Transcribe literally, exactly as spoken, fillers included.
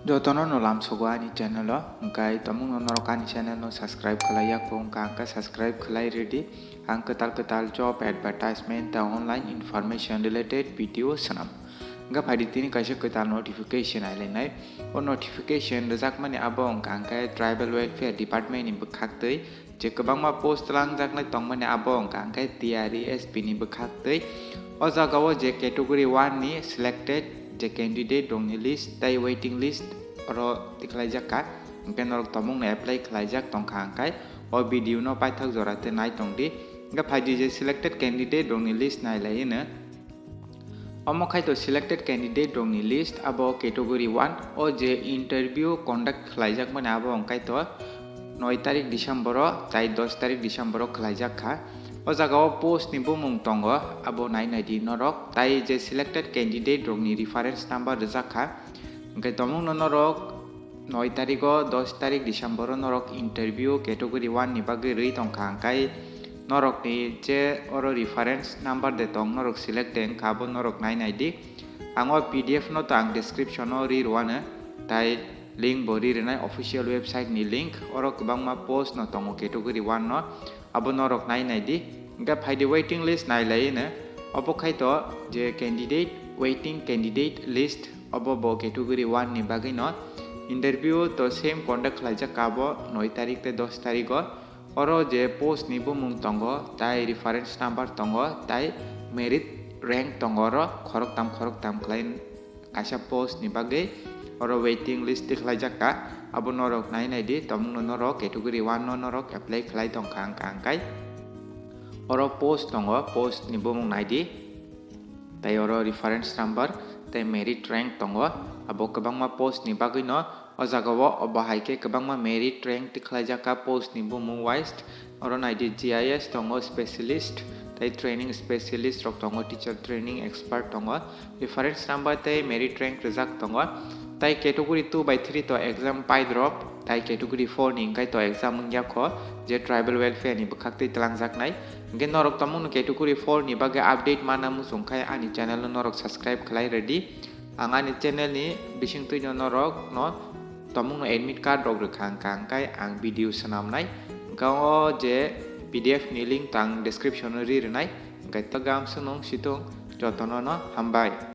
Jotono no lamsogo ani channel o, hwnkhe tomungno norok ani channel no subscribe khlai yak bo wngkha, hwnkhe subscribe khlai rwdi. Ang kwtal kwtal job advertisement tei online information related video swnam. Hwnkhe phaidi tini kaisa kwtal notification ailainai. O notification rwjakmani abo wngkha hwnkhe Tribal Welfare Department ni bwkhaktwi, je kwbangma post twlangjaknai tongmani abo wngkha hwnkhe T R E S P ni bwkhaktwi. O jagao je category one ni selected je candidate rokni list tei waiting list oro tikhlaijak kha, hwnkhe norok tomungno apply khlaijak tongkha hwnkhe o video no paithak jora tei nai tongdi. Hwnkhe phaidi je selected candidate rokni list nailai hwno. Omo khai to selected candidate rokni list abo category one o je interview conduct khlaijakmani abo wngkha to noi tarik December o tai dos tarik December o khlaijak kha. O jagao post ni bumung tongo, abo nai naidi norok, tai je selected candidate rokni reference number rijak kha. Hwnkhe tomungno norok noi tarigo dos tarik December o norok interview category one ni bagwi rwi tongkha, hwnkhe norokni je oro reference number de tong norok select de wngkha abo norok nai naidi. Ang o P D F no to ang description o ri rwano, tai link bo ri rwnai official website ni link, oro kwbangma post no tongo category one no, abo norok nai naidi. Hwnkhe phaidi waiting list nai lai hwno, obo khai to je candidate, waiting candidate list, obo bo category one ni bagwi no interview to same conduct khlaijak kha bo noi tarik tei dos tarik o. Oro je post ni bumung tongo, tai reference number tongo, tai merit rank tongo, oro khoroktham khoroktham khlai kaisa post ni bagwi oro waiting list tikhlaijak kha. Abo norok nai naidi, tomungno norok category one no norok apply khlai tongkha hwnkha hwnkhe oro post tongo, post ni bumung naidi, tai oro reference number tei merit rank tongo. Abo kwbangma post ni bagwi no o jagao obo hai khe kwbangma merit rank tikhlaijak kha post ni bumung wise. Oro naidi G I S tongo specialist, tei training specialist rok tongo, teacher training expert tongo, reference number tei merit rank rijak tongo. Tai category two bai three to exam pai drop, tai category four ni hwnkhe to exam wngya kho, je tribal welfare ni bwkhaktwi twlangjaknai. Hwnkhe norok tomungno category four ni bagwi update mana muchung khai ani channel no norok subscribe khlai rwdi. Ang ani channel ni bisingtwi no norok no tomungno admit card rok rwkha hwnkha hwnkhe ang video swnamnai. Hwnkhe o je P D F ni link to ang description o ri rwnai. Hwnkhe to gam swnung situng jotono no hambai.